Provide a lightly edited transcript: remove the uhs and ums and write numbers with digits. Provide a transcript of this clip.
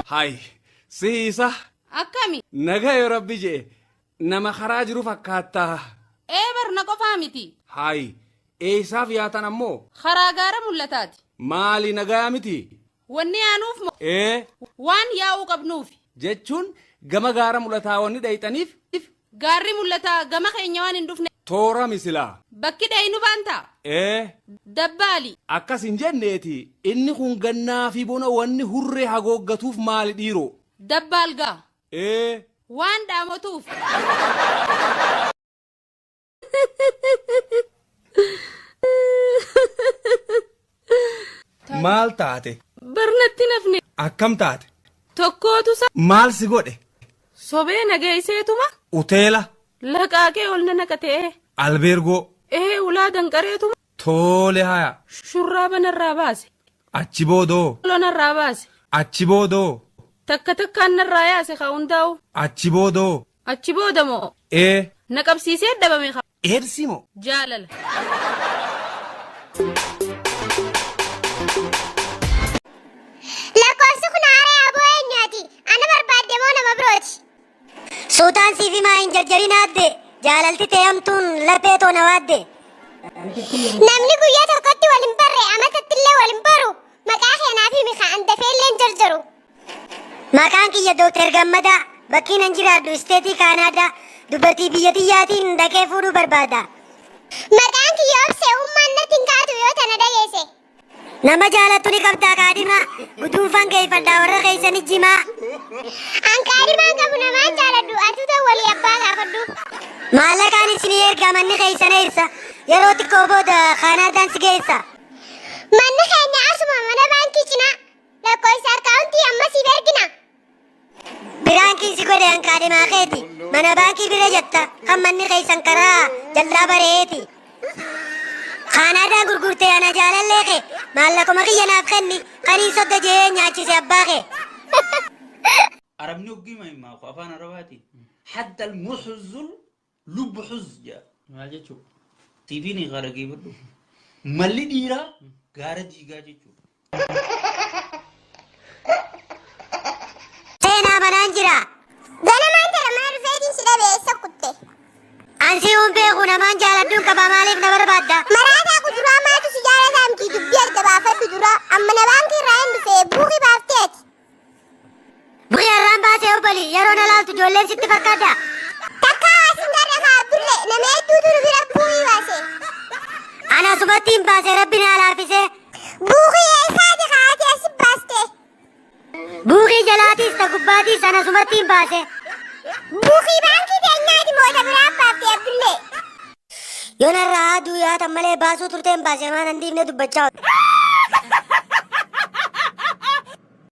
Hay siisa. Akkami? Naga yoo rabbi je'e nama karaa jiru fakkaattaa. Ee bar na qofaa miti. Hay eessaaf yaatan ammoo? Karaa gaara mul'ataati. Maali nagayaa miti? Wanni yaanuuf moo? Ee. Waan yaa'uu qabnuufi. Jechuun gama gaara mul'ataa wanni dhayxaniif? Gaarri mul'ataa gama keenya waan hin dhufne. Toora misilaa. Bakki dhaynu baantaa? Ee. Dabbaali. Akkas hin jenneeti inni kun gannaa fi bona wanni hurree hagooggatuuf maali dhiiroo? Dabbaal gaa. Ee. Waan dhaamotuuf. Maal taate? Bar natti hin hafne. Akkam taate? Tokkootu sa. Maal si godhe? Sobee na geesseetuma. Uteela. Laqaaqee ol na naqatee. Albeergoo. Ee ulaa danqareetuma. Toole haya. Shurraaba narraa baase. Achi boodoo. Olo narraa baase. Achi boodoo. Takka takkaan narraa yaase ka hundaa'u. Achi boodoo. Achi booda moo. Ee. Na qabsiisee dhabame ka. Eedsii moo? Jaalala. Lakkoofsi kun haaraa aboo eenyaati? Ana barbaadde moo nama birooti? Suutaan siif himaa hin jarjarin aadde jaalalti tee hamtuun laphee too na waadde. Namni guyyaa tokkotti wal hin barre amatattillee wal hin baru. Maqaa kee naaf himi ka an dafeellee hin jarjaru. Maqaan kiyya Dooktar Gammadaa bakkiin an jiraadhu isteetii Kaanaadaa dubartii biyya tiyyaatiin dhaqee fuudhuu barbaada. Maqaan kiyya Obsee ummaan natti hin kaatu yoo tana dhageesse. Nama jaalattu ni qabdaa kaadhimaa guduunfaan geeffadhaa warra keessani jimaa. An kaadhimaan qabu namaan jaaladhu atu ta'u walii abbaa gaafadhu. Maallaqaan isinii ergaa manni keessan eessa yeroo xiqqoo booda Kaanaadaan si geessa. Manni keenya asuma mana baankii cinaa. Lakkoofsa akkaawuntii amma siif ergina. Biraankiin si godhe an kaadhimaa keeti. Mana baankii bira jetta kan manni keessan karaa jallaa bareeti. Kaanaadaan gurgurte ana jaalallee kee maallaquma kiyya naaf kenni kaniin sodda jee nyaachise abbaa kee. Arabni hoggii mahimmaaku afaan Arabaatiin hatta al-muhzul lubbu huz jedha. Maal jechuu? Siifiin hiikaa dhageeffadhu. Malli dhiiraa gaara diigaa jechuudha. Seenaa manaan jira. Ganamaan tana mana dhufeetiin si dhabe eessa kutte? An si hin beeku namaan jaaladhuun qaba maaliif na barbaadda? Maraataa kuduraa maaltu si jaalataa miti dubbii adda baafadhu dura amma na baankii irraa hin dhufe buuqii baaftee ati. Buqii har'aan baasee obbali yeroo na laaltu ijoolleen sitti fakkaata. Takkaa waa sin garre kaa Abdullee nama hedduutu nu bira buuqii baase. Ana asumatti hin baase rabbi naa laaffisee. Buuqii eessaati kaa ati asi baaste? Buuqii jalaatiis ta gubbaatiis ana asumatti hin baase. Buuqii baankii teenyaati moo ta biraa baafte Abdullee? Yoo narraa haaduu yaatan malee baasuu turteen baase maan handiifne dubbachaa.